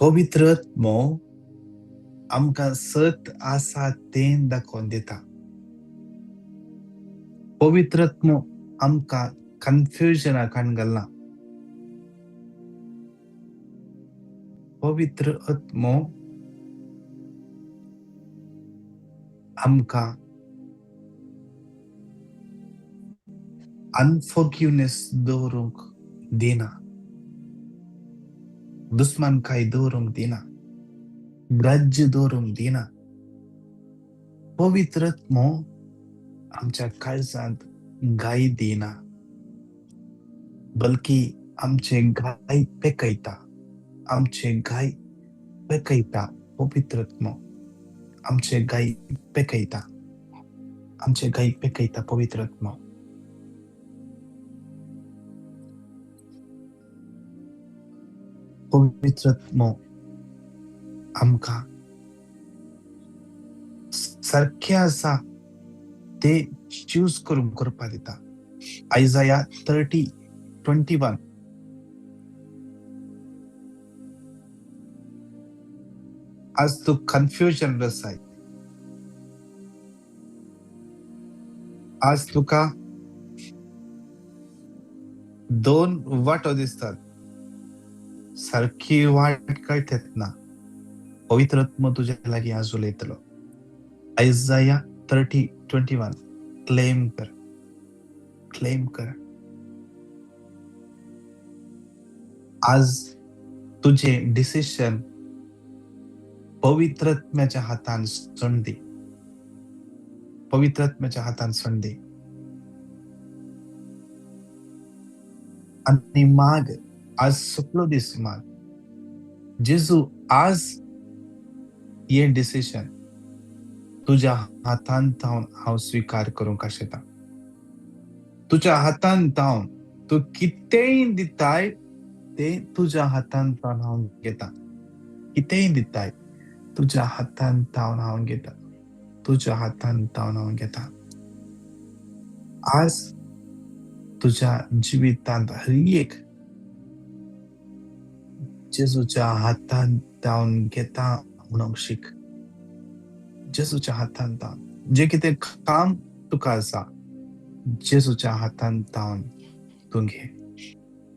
पवित्र आत्मो आमकां सत आसा तें दाखोवन दिता. पवित्र आत्मो आमकां कन्फ्युजना काडून घालना. पवित्र आत्मो आमकां अनफॉरगिवनेस दवरूंक दिना, दुस्मानकाय दवरूंक दिना, ग्राज्य दवरूंक दिना. पवित्र आत्मो आमच्या काळजांत गाय दिना, बल्कि आमचे गाय पेकयता, आमचे गाय पेकयता. पवित्र आत्मो आमचे गाय पेकयता, आमचे गाय पेकयता पवित्र आत्मो. पवित्र आत्मो आमकां सारकें आसा ते चूज करूंक करपा दिता. आयजाया 30:21. आज तूं कन्फ्युजन आसाय, आज तुका दोन वाटो दिसतात, सारकी वाट कळटेत ना. पवित्र आत्मो तुज्या लागीं आज उलयतलो. आयजाया 30:21 क्लेम कर, क्लेम कर. आज तुझे डिसिशन पवित्र आत्म्याच्या हातान सोड दी, पवित्र आत्म्याच्या हातान सोड दी. आनी माग, आज सगळो दीस माग, जेजू आज हे डिसिशन तुज्या हातान थावन हांव स्विकार करूंक आशेता. तुज्या हातान थावन तूं कितेंय दिताय तें तुज्या हातान थावन हांव घेता. कितेंय दिताय तुज्या हातान थावन हांव घेता, तुज्या हातान थावन हांव घेता. आज तुज्या जिवितांत हर एक जेजूच्या हातान थावन घेता म्हणूंक शीक. जेजूच्या हातान थावन जें कितें काम तुका आसा जेजूच्या हातान थावन तूं घे.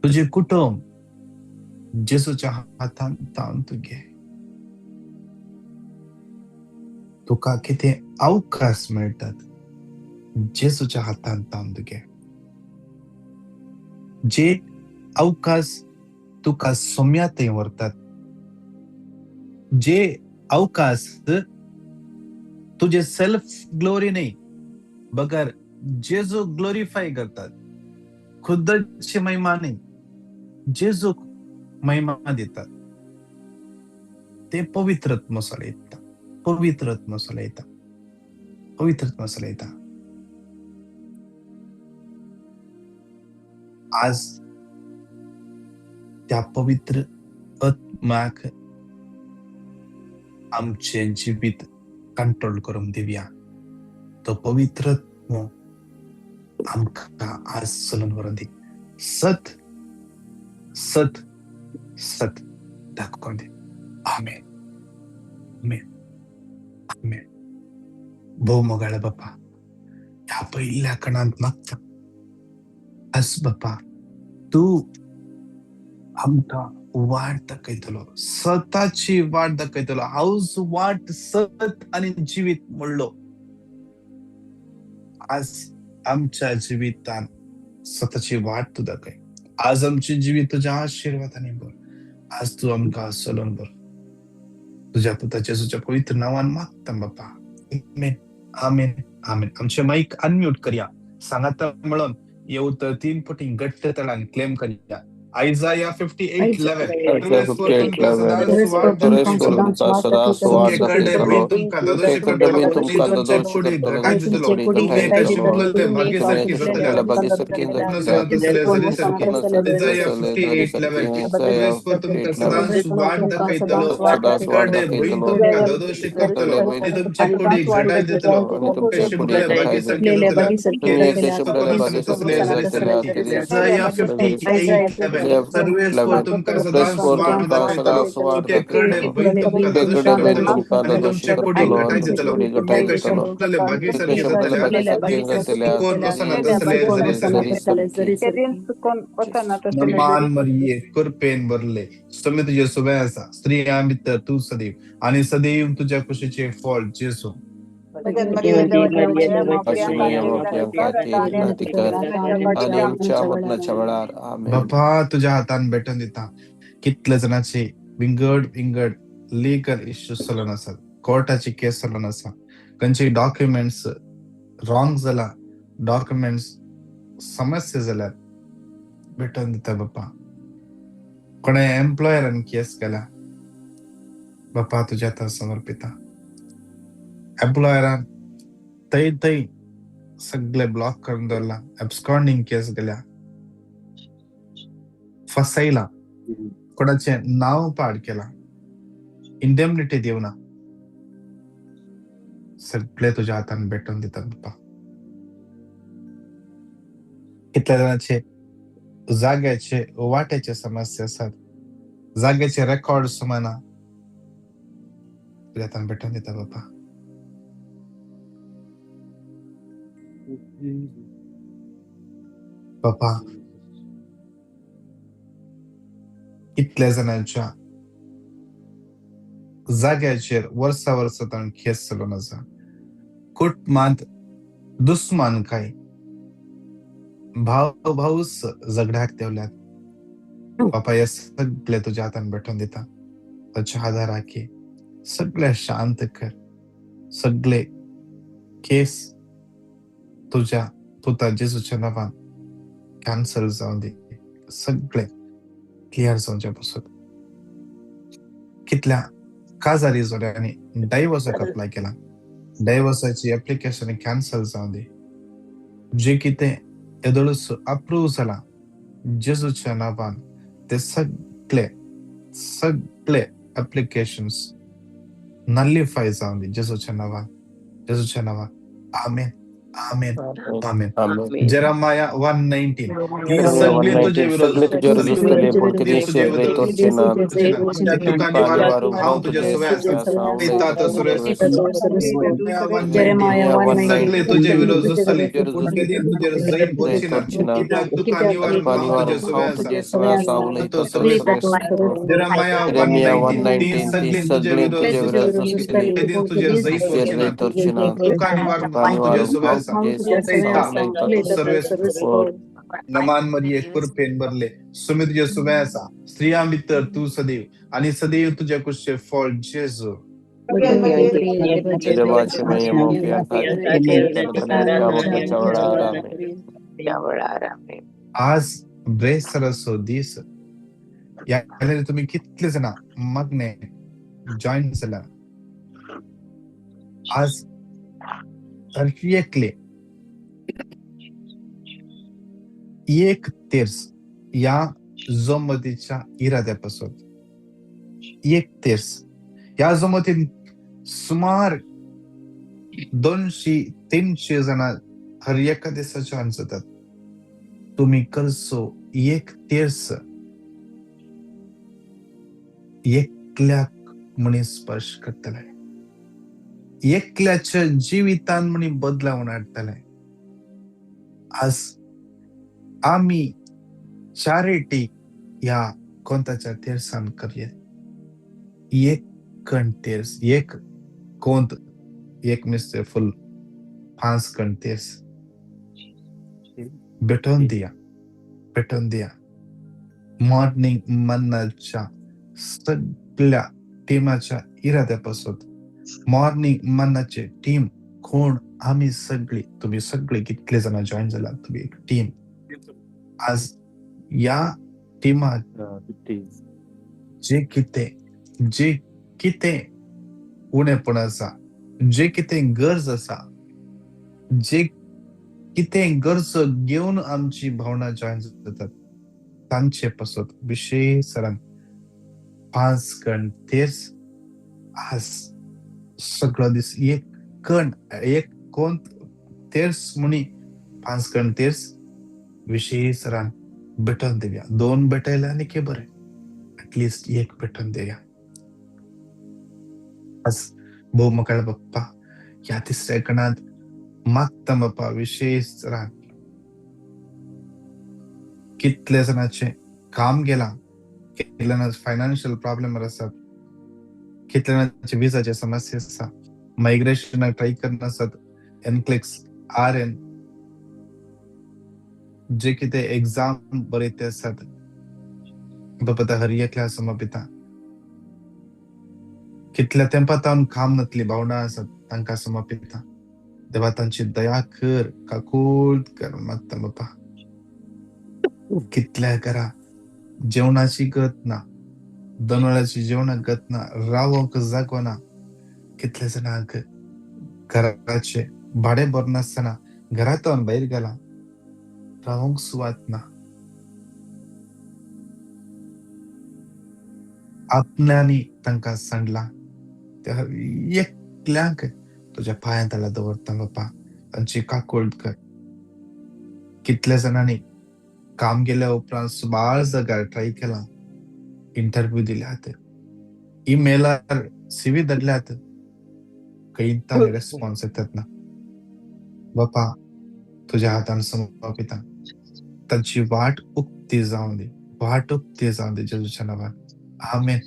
तुजें कुटुंब जेजूच्या हातान थावन तूं घे. तुका कितें अवकाश मेळटात जेजूच्या हातान थावन तूं घे. जे अवकाश तुका सोम्या थंय व्हरतात, जे अवकाश तुजे सेल्फ ग्लोरी न्ही बगर जेजू ग्लोरीफाय करतात, खुद्दाची महिमा न्ही, जेजूक महिमा दितात, ते पवित्र आत्मो चलयता, पवित्र आत्मो चलयता, पवित्र आत्मो चलयता. आज त्या पवित्र आत्म्याक आमचें जिवीत कंट्रोल करूंक दिवया. तो पवित्र आत्मो आमकां आज चलून व्हरोन दी. सत सत सत दाखोवन दी. आमेन, आमेन, आमेन. भोव मोगाळ बापा, ह्या पयल्या कणांत मागता आज बापा तूं आमकां वाट दाखयतलो, सताची वाट दाखयतलो. हांवच वाट, सत आनी जिवीत म्हणलो. आज आमच्या जिवितान सताची वाट तूं दाखय. आज आमचें जिवीत तुज्या आशिर्वादांनी भर. आज तूं आमकां चलोवन भर. तुज्या पुताच्या तुज्या पवित्र नांवान मागता बापा. आमेन, आमेन, आमेन. आमचे मायक अनम्यूट करया. सांगाता म्हणून हे उतर 3 पटी घट्ट तळान क्लेम करया. आयजाया 58:11. Isaiah 58:11. सर्वेस्पर तुमकां सदांच तुमकां वाट सदां दाखयतलो. वाट सुके करडे दाखयतलो. भंय तुमकां सुके धादोशी करडे भंय करतलो तुमकां आनी धादोशी तुमचे कुडीक करतलो घटाय आनी तुमचे दितलो. कुडीक तुमी घटाय एका दितलो. शिंपलेले बागे तुमी सारके शिंपलेले जातले बागे आनी सारके खंय जातले सुकोन वचना आनी तसले जरी सारके. जरी सारकी. नमान मरिये, कृपेन भरले, स्वामी तुजे सुबे आसा, स्त्रियां भितर तूं सदैव आनी सदैव तुज्या कुशीचें फळ जेजू. भाग्यवंती मरिये, देवाची अशी माया, माया आमच्या पापयां खातीर विनंती कर आनी आमच्या मरणाच्या वेळार. आमेन. बापा, तुज्या हातान भेटून दिता कितले जाणांचे विंगड विंगड लिगल इश्यूज चलून आसात, कोर्टाची केस चलून आसा, खंयचे डॉक्युमेंट्स रॉंग जाला, डॉक्युमेंट्स समस्या जाल्यात, भेटून दिता बापा. कोणा एम्प्लॉयरान केस केल्या, बापा तुज्या हातान समर्पिता. एम्प्लॉयरान थंय थंय सगळे ब्लॉक करून दवरला, एब्सकॉन्डिंग केस गेल्या, फसयला, कोणाचें नांव पाड केलां, इंडेमनिटी दिवना, सगळे तुज्या हातान भेटून दिता बापा. कितल्या जाणांचे जाग्याचे वाट्याचे समस्या आसात, जाग्याचे रेकॉर्ड सुमाना, तुज्या हातान भेटून दिता बापा. बापा, कितल्या जाणांच्या जाग्याचेर वर्सा वर्सा ताण केस चलून आसा, कुटुंबांत दुस्मान काय भाव भाऊस झगड्याक देवल्यात, बापा हे सगळे तुज्या हातान भेटून दिता. ताच्या आदाराक सगळे शांत कर, सगळे केस तुज्या पुता जेजूच्या नांवान कॅन्सल जावन दी, सगळे क्लियर जावचे पसून. कितल्या काजारी जोड्यांनी डायवोर्साक अप्लाय केला, डायवोर्साची एप्लिकेशन कॅन्सल जावन दी. जे कितें येदोळूच अप्रूव जाला जेजूच्या नांवान ते सगळे सगळे एप्लिकेशन्स नलिफाय जावन दी जेजूच्या नांवान, जेजूच्या नांवान. आमेन, आमेन, आमेन. आमेन. जेरमाया 1:19. ती जेरमाया सगळी तुजे 1:19 विरोध सगळे तुजे झुजतली, झुजतले पूण ती केदीं तुजे जैत विरोध वचचे नात. कित्याक तुका तुका निवारून निवारूंक हांव हांव तुजे तुजे सुवे सुवे आसा, आसा, उलयता उलयता तो तो सर्वेस्पर. जेरमाया 1:19. 1:19. सगळे तुजे विरोध सगळे झुजतले तुजे पूण केदीं तुजेर जैत जैत वचचे ना, वचचे ना. कित्याक तुका तुका निवारून हांव तुजे निवारूंक सुवे हांव आसा, तुजे सुवे आसा, उलयता तो तो सर्वेस्पर. सर्वेस्पर. जेरमाया जेरमिया 1:19. ती 1:19 ती सगळी तुजे सगळी विरोध तुजे विरोध झुजतली, झुजतली केदीं तुजेर जैत तुजेर वचचे ना, जैत वचचे ना. तुका निवारून तुका हांव तुजे निवारूंक सुवे हांव आसा, तुजे सुवे आसा, उलयता उलयता तो तो सर्वेस्पर. सर्वेस्पर. नमान मरिये, कृपेन भरले, स्वामी तुजे सुवे आसा, स्त्रियां भितर तूं सदैव आनी सदैव तुज्या कुशीचें फळ जेजू. भाग्यवंती देवाची महिमा पापयां खातीर विनंती कर आनी आमच्या मरणाच्या वेळार. आमेन. आज ब्रेस्तराचो दीस, ह्या जाल्यार तुमी कितले जाणां मागणे जॉयन जाल्या. आज हर एकले एक तेर्स ह्या जमतीच्या इराद्या पासून एक तेर्स ह्या जमतीन सुमार 200-300 जाणां हर एका दिसा जॉयन जातात. तुमी करचो एक तेर्स एकल्याक मनीस स्पर्श करतले, एकल्याच्या जिवितान म्हणी बदलावून हाडटले. आज आमी चॅरिटी ह्या कोंताच्या तेर्सान करया. एक कण तेर्स, एक कोंत, एक मिस्ते फुल 5 कण तेर्स भेटोवन दिया, भेटोवन दिया. मॉर्निंग मन्नाच्या सगळ्या टिमाच्या इराद्या पासून मॉर्निंग मन्नाचे टीम कोण आमी सगळी, तुमी सगळी कितले जाणां जॉयन जाला, तुमी एक टीम. आज ह्या टिमाक जे कितें जे कितें उणेपण आसा, जे कितें गरज आसा, जे कितें गरज घेवन आमची भावना जॉयन जातात तांचे पासत विशेश सरान 5 कण तेर्स आज सगळो दीस एक कण एक कोण तेर्स म्हणी 5 कण तेर्स विशेश सरान भेटोवन दिवया. 2 भेटयले आनी बरें, एटलिस्ट 1 भेटोवन दिवया. आज भोव मोगाळ बाप्पा, ह्या तिसऱ्या गणांत मागता बाप्पा विशेश रान कितले जाणांचें काम गेलां, कितले जाणांचे फायनान्शियल प्रॉब्लम आसात, कितले जाणांचे विजाचे समस्या आसा, मायग्रेशनाक ट्राय करना आसात, एनक्लेक्स RN जे कितें एग्जाम बरयते आसात बाबा, हर एकल्या समर्पिता. कितल्या तेंपा काम नातली भावंडां आसात तांकां समर्पिता. देवा तांची दया कर, काकूळ कर मागता बापा. कितल्या घरा जेवणाची गत ना, 2 वेळाची जेवणाक गत ना, रावंक जागो ना, कितल्या जाणांक घराचे भाडें भरनासतना घरांत भायर गेला, रावंक सुवात ना. आपल्यांनी तांकां सांडला, त्या एकल्यांक तुज्या पांयां तळा दवरता बापा, तांची काकूळ कर. कितल्या जाणांनी काम केल्या उपरांत सुमार जाग्यार ट्राय केलां, इंटरव्यू दिल्यात, इमेलार सीवी धाडल्यात, खंयता रेस्पॉन्स येतात ना. बापा तुज्या हातान समर्पिता, तांची वाट उक्ती जावं दी, वाट उक्ती जावं दी जेजूच्या नांवान. आमेन,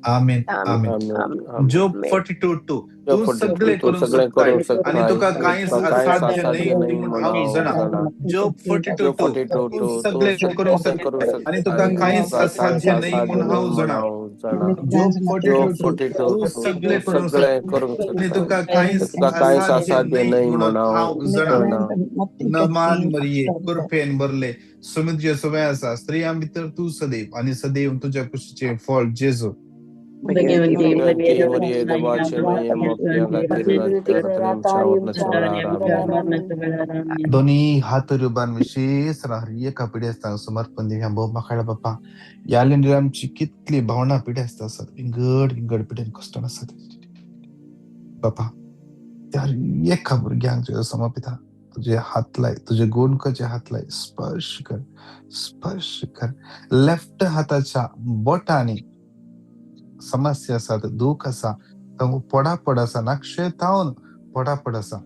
आमेन, आमेन. जोब 42:2, तूं सगळे करूंक शकताय आनी तुका कांयच असाध्य न्हय म्हूण हांव जाणा. जोब 42:2, तूं सगळे करूंक शकताय आनी तुका कांयच असाध्य न्हय म्हूण हांव जाणा. जोब 42:2, तूं सगळे करूंक शकताय आनी तुका कांयच असाध्य न्हय म्हणून हांव जाणा. नमान मरिये, कृपेन भरले, सुमित्र सुवे आसा, स्त्रियां भितर तूं सदैव आनी सदैव तुज्या कुशीचें फळ जेजू. दोन्ही हात रुबान विशेष एका पिढी समर्पण दिवया. भोव माकाडा बाप्पा, ह्या लेंडीर आमची कितली भावना पिढी आसता आसात, विंगड विंगड पिढ्यान कश्ट आसात बापा. त्या एका भुरग्यांक तुज्या समर्पिता, तुझे हात लाय, तुझे गुण कचे हात लाय, स्पर्श कर, स्पर्श कर. लेफ्ट हाताच्या बोटांनी समस्या आसात, दूख आसा, पडापड आसा, नाक्षे तावन पडापड आसा.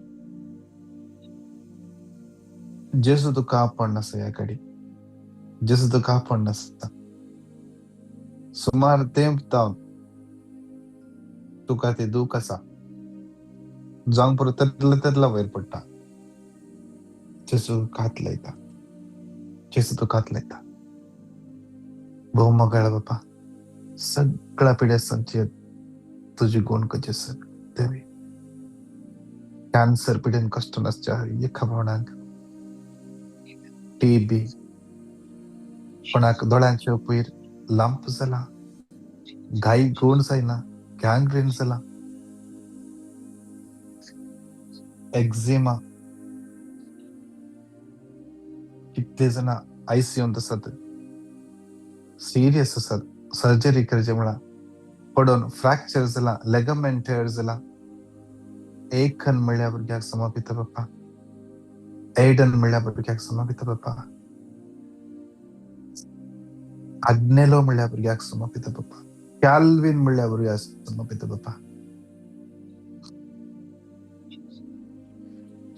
जेजू तुका आपण आसा ह्या घडी, जेजू तुका आपण आसा. सुमार तेंप तावन तुका ते दूख आसा, जावंक परत तेतला तेतला वयर पडटा. जेजू हात लायता, जेजू तुका हात लायता. भोव मोगाळ बापा, सगळ्या पिड्यासांचेर तुजी गुण कचे देवी. कॅन्सर पिड्यान कश्ट नासच्या एका भावनाक, टीबी, कोणाक दोळ्यांचे पयर लांब जाला, घाई गुण जायना, गँग्रीन जाला, एक्झिमा, कितले जाणां आयसीयूंत आसात, सिरियस आसात, सर्जरी करचे म्हणा पडून फ्रॅक्चर जाला, लेगमेंट टेअर जाला. एकन म्हणल्या भुरग्याक समर्पिता बाप्पा, एडन म्हणल्या भुरग्याक समर्पिता बाप्पा, आग्नेलो म्हणल्या भुरग्याक समर्पिता बाप्पा, कॅल्विन म्हणल्या भुरग्याक समर्पिता बाप्पा.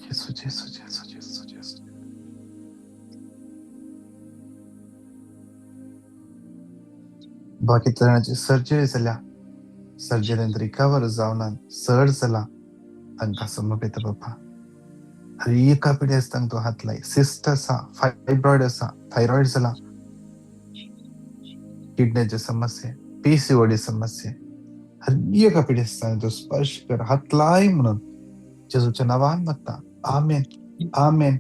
जेजू जेजू जेजू जेजू जेजू. बाकी जाणांची सर्जरी जाल्या, सर्जरींत रिकवर जावना, चड जाला, तांकां समर्पिता बाप्पा. हर एका पिड्याक तूं हात लाय. सिस्ट आसा, फायब्रॉयड आसा, थायरॉयड जाला, किडनीचे समस्या, पीसीओडी समस्या, हर एका पिड्याक तूं स्पर्श कर, हात लाय म्हणून जेजूच्या नांवान मागता. आमेन, आमेन,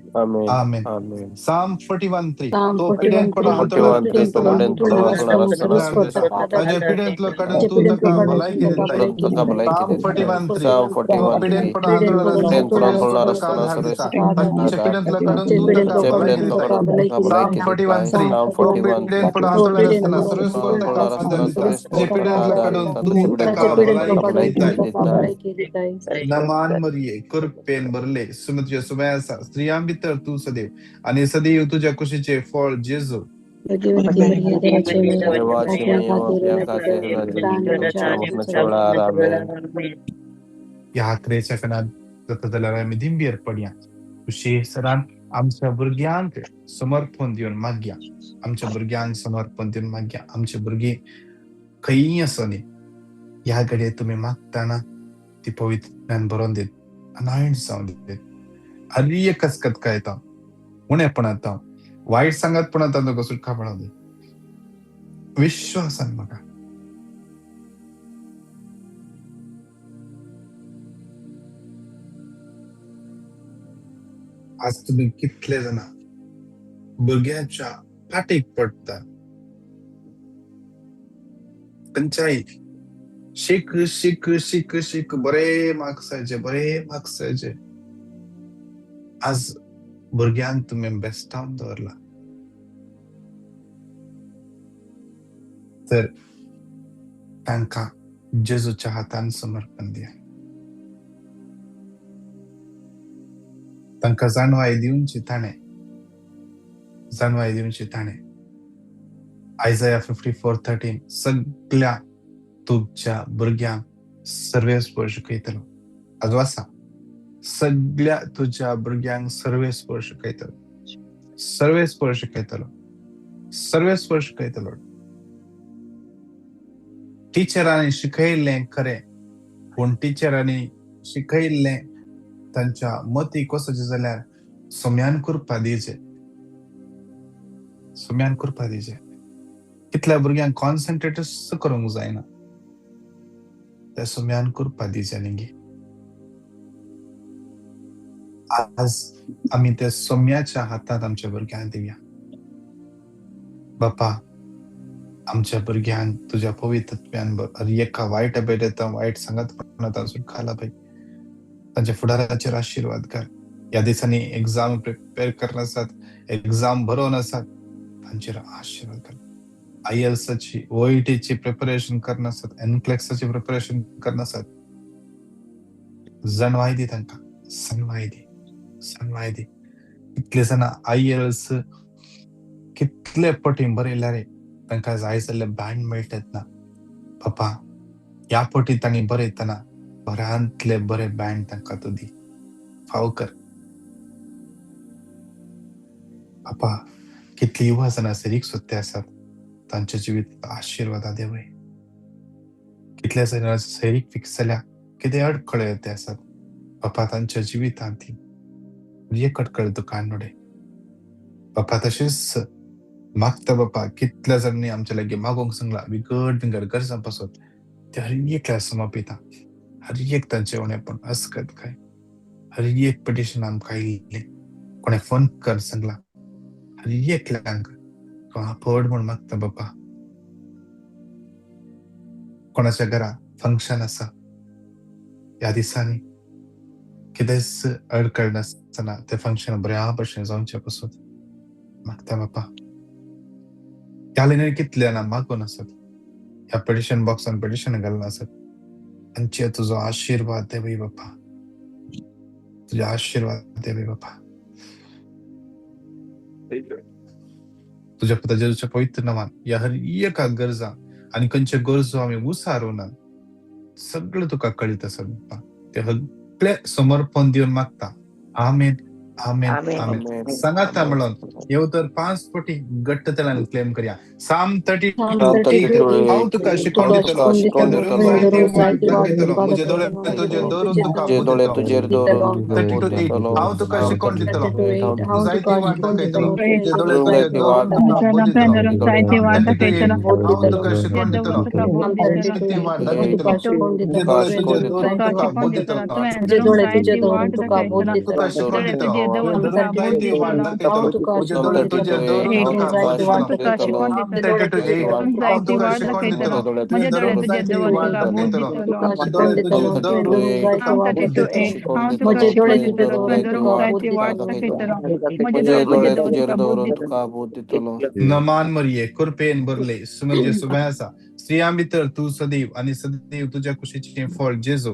आमेन. Psalm 41:3, तो पिड्यान पडो ताज्या पिड्यांतलो काडून तूं ताका भलायकी दिताय. Psalm 41:3, तो पिड्यान पडो आंदोलन ताच्या पिड्यांतलो काडून तूं ताका भलायकी दिताय. Psalm 41:3, तो पिड्यान पडो आंदोलन आसतना सुरेश ताका आधार दिता, ताच्या पिड्यांतलो काडून तूं ताका भलायकी दिताय. नमान मरिये, कृपेन भरले, सुमित्र सुवे आसा, स्त्रियां भितर तूं सदैव आनी सदैव तुज्या कुशीचें फळ जेजू. भगवती मरिया देवाची माय, देवाची पाप्या माये खातीर पापया उणाती खातीर कर, उणाती आतां आनी कर, आमच्या आमच्या मरणाच्या मरणाच्या वेळार. आमेन. ह्या क्रेच्या कणात जाता जाल्यार आमी दिंबीर पडया. खुशी सरान आमच्या भुरग्यांक समर्पण दिवन मागया, आमच्या भुरग्यांक समर्पण दिवन मागया. आमच्या भुरगीं खंयी आसनी ह्या घडये तुमी मागताना ती पवित्र ज्ञान बरोवन दित, अनायण जावन दित. हर एक कसकत येता, उणेपण येता, वायट सांगातपण येता, तुका सुटकापणा दी विश्वासान म्हाका. आज तुमी कितले जाणां भुरग्यांच्या पाटीक पडटा, खंयच्याय शीक शीक शीक शीक, बरे मार्क्स येचे, बरे मार्क्स येचे. आज भुरग्यांक तुमी बेस्टावन दवरला तर तांकां जेजूच्या हातान समर्पण दिया. तांकां जाणवाय दिवची ताणें, जाणवाय दिवची ताणें. आयजया 54:13 सगळ्या तुमच्या भुरग्यांक सर्वेस्पर शिकयतलो. आज आसा सगळ्या तुज्या भुरग्यांक सर्वेस्पर शिकयतलो, सर्वेस्पर शिकयतलो, सर्वेस्पर शिकयतलो. टिचरांनी शिकयल्लें खरें, पूण टिचरांनी शिकयल्लें तांच्या मतीक वचचें जाल्यार सोम्यान कृपा दिवचे, सोम्यान कृपा दिवचे. कितल्या भुरग्यांक कॉन्सन्ट्रेटच करूंक जायना, त्या सोम्यान कृपा दिवचे न्ही. आज आमी त्या सोम्याच्या हातांत आमच्या भुरग्यांक दिवया. बापा, आमच्या भुरग्यांक तुज्या पवित्रत्वान एका वायट भेट वायट सांगत सुटकाला बाई, तांच्या फुडाराचेर आशिर्वाद कर. ह्या दिसांनी एग्जाम प्रिपेर करना आसात, एग्जाम बरोवन आसात, तांचेर आशिर्वाद कर. आयएल्साची ओईटीची प्रिपरेशन करना आसात, एनक्लेक्साची प्रिपरेशन करना आसात, जाणवाय दी तांकां, सनवाय दी, सनवाय दी. कितले जाणां आयएल्स कितले पटी बरयल्या रे, तांकां जाय जाल्ले बँड मेळटात ना. बापा, ह्या पटी तांणी बरयतना बऱ्यांतले बरे बँड तांकां तूं दी, फाव कर. बापा, कितली युवा जाणां सरीक सोदते आसात, तांच्या जिवीत आशिर्वादा देवय. कितल्या जाणां सैरीक फिक्स जाल्या, कितें अडखळे ते आसात, बापा तांच्या जिवितांत ती एक अडखळ तुका काडून. बापा तशेंच मागता बापा, कितल्या जाणांनी आमच्या लागीं मागोंक सांगला विगड विंगड गरजां पासत, ते हर एकल्या समर्पिता, हर एक तांचें उणेपण असकत काय हर एक पिटिशन आमकां आयिल्लें, कोणें फोन कर सांगला, हर एकल्यांक पड म्हूण मागता बापा. कोणाच्या घरा फंक्शन आसा ह्या दिसांनी, कितेंच अडखळ नासतना तें फंक्शन बऱ्या भशेन जावचें पसून मागता बापा. ह्या लायनीर कितले जाणां मागून आसात, ह्या पिटिशन बॉक्सान पिटिशन घालून आसात, तांचेर तुजो आशिर्वाद देवय बापा, तुजो आशिर्वाद देवय बापा. तुज्या पुता जेजूच्या पवित्र नांवान ह्या हर एका गरजा आनी खंयच्यो गरजो आमी उसारूना सगळें तुका कळीत आसा बापा, ते सगळे समर्पण दिवन मागता. आमेन, आमेन, आमेन. सांगाता म्हणून येव तर 5 पटी घट्ट तेलान क्लेम करया. साम 32:8 हांव तुका शिकोवन दितलो, म्हजे दोळे तुजेर दवरून तुका तुजेर दवरून 32:8 हांव तुका शिकोवन दितलो, तूं जायती वाट दाखयतलो, तुजे दोळे तुजेर दवरून तुका बोध दितलो. हांव तुका शिकोवन दितलो, जायती वाट दाखयतलो, तुजे दोळे तुजेर दवरून तुका बोध दितलो. तुका शिकोवन दितलो, जायती वाट दाखयतलो, तुजे दोळे तुजेर दवरून तुका बोध दितलो. 32:8 हांव तुका शिकोवन दितलो, तुजे दवरून जायती वाट दाखयतलो, तुजे दोळे तुजेर दवरून तुका बोध दितलो. म्हजे दोळे तुजेर दवरून तुका बोध दितलो. नमान मरिये, कृपेन भरले, सुमजे सुभय आसा, स्त्रियां भितर तूं सदैव आनी सदैव तुज्या कुशीचें फळ जेजू.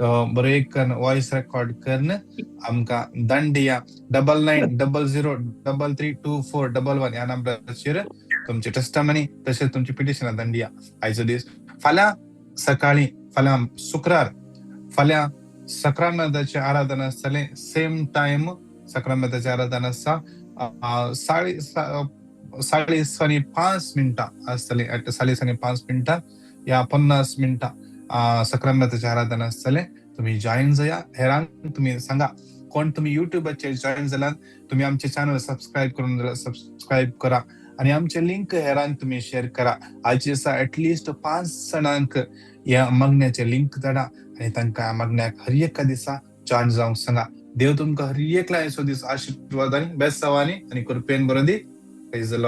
बरें करून वॉयस रेकॉर्ड करून आमकां दांडिया 9900332411 ह्या नंबराचेर तुमची टेस्टमनी तशेंच तुमची पिटिशनां दांडिया. आयचो दीस फाल्यां सकाळीं, फाल्यां शुक्रार, फाल्यां सक्रामेंताचें आराधना आसतलें. सेम टायम सक्रामेंताचें आराधना आसा. 5:30 आसतलें. 5:30 या 50 मिनटां सक्रामेंताचें आराधना आसतलें. तुम्ही जॉईन जाया. हेरांक तुमी सांगा, कोण तुमी युट्यूबाचेर जॉईन जाल्यार तुमी आमचे चॅनल सबस्क्रायब करून जाल्यार सबस्क्रायब करा आनी आमचे लिंक हेरांक तुमी शेअर करा. आयचे दिसा एटलिस्ट 5 जाणांक ह्या मागण्याचे लिंक धाडा आनी तांकां मागण्याक हर एका दिसा जॉईन जावंक सांगा. देव तुमकां हर एकल्या आयचो दीस आशिर्वादांनी, बेसावांनी आनी कृपेन बरोवन दी. Praise the Lord.